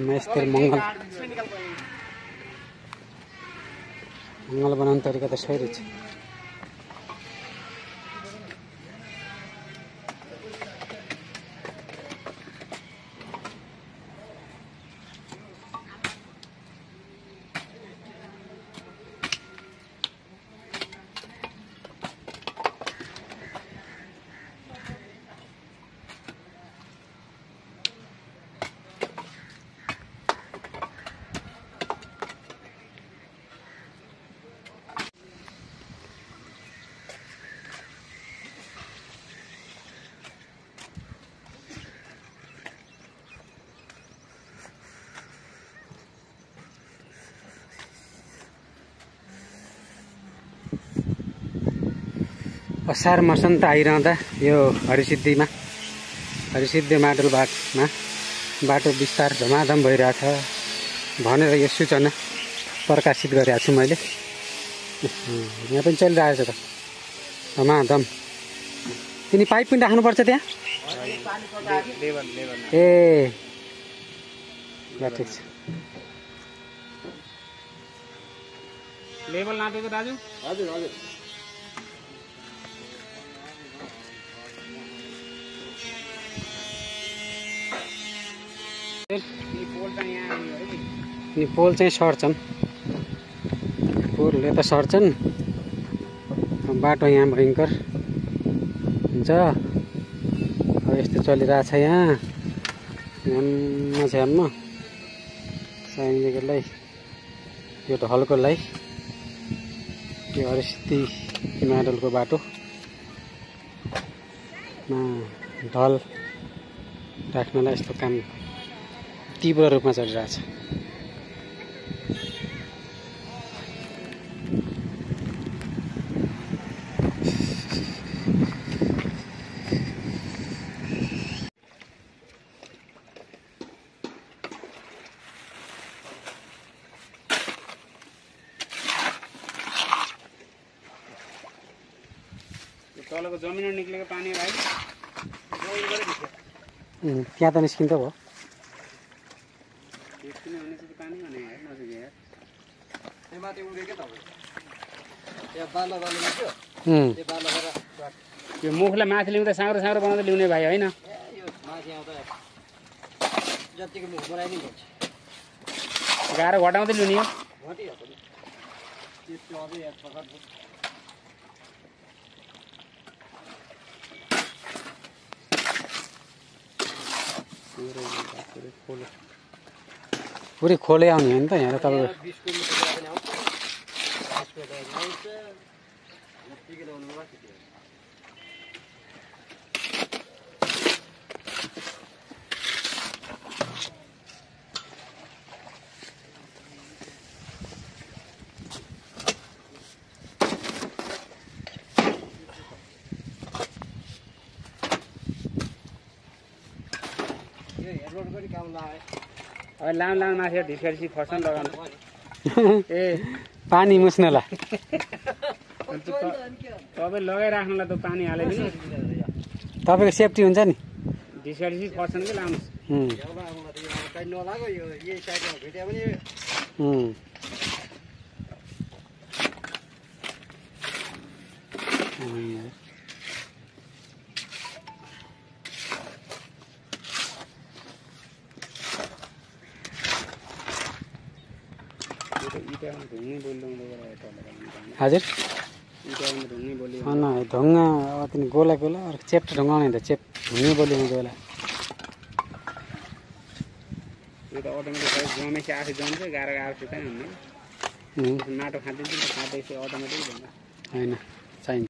मेस्तर मंगल बनाउने तरिका त सही रहेछ। असार मसन्त आइरहँदा यो हरिसिद्धि माडल बाटमा बाटो विस्तार धमाधम भइरहेछ भनेर यो सूचना प्रकाशित गरेको छु मैले। यहाँ पनि चलिरहेछ त धमाधम। तिनी पाइप पनि राख्नुपर्छ त्यहाँ। ए ल ठिक छ। लेभल नापेको दाजु? हजुर हजुर। अनि पोल चाहिँ सर्छन्, पोलले त सर्छन्। बाटो यहाँ भयङ्कर हुन्छ। अब यस्तो चलिरहेछ यहाँ झ्याम्म चाहिनेकोलाई यो ढलकोलाई यो हरिसिद्धि माडलको बाटोमा ढल राख्नलाई यस्तो काम तीव्र रूपमा चलिरहेछ। तलको जमिनमा निक्लेको पानी भाइ त्यहाँ त निस्किन्छ भयो। यो मुखलाई माथि ल्याउँदा साँग्रो साँग्रो बनाउँदै ल्याउने भाइ होइन। गाह्रो घटाउँदै ल्याउने हो। पुरै खोले आउने हो नि त यहाँ त तपाईँ। अब लाम माथि ढिस्करी फर्सन लगाउनु। ए पानी मुस्नला तपाईँ लगाइराख्नुलाई त पानी हालेको नि तपाईँको सेफ्टी हुन्छ नि। ढिस्करी फर्सन कि लाउनुहोस्। हजुर ढुङ्गा गोला गोला चेप्टो ढुङ्गा आउने त चेप ढुङ्गे बोली गोला यो त अटोमेटिक जमेपछि आफै जम्छ। गाह्रो गाह्रो चाहिँ हुन्न। माटो खाँदैछ अटोमेटिक होइन चाहिन्छ।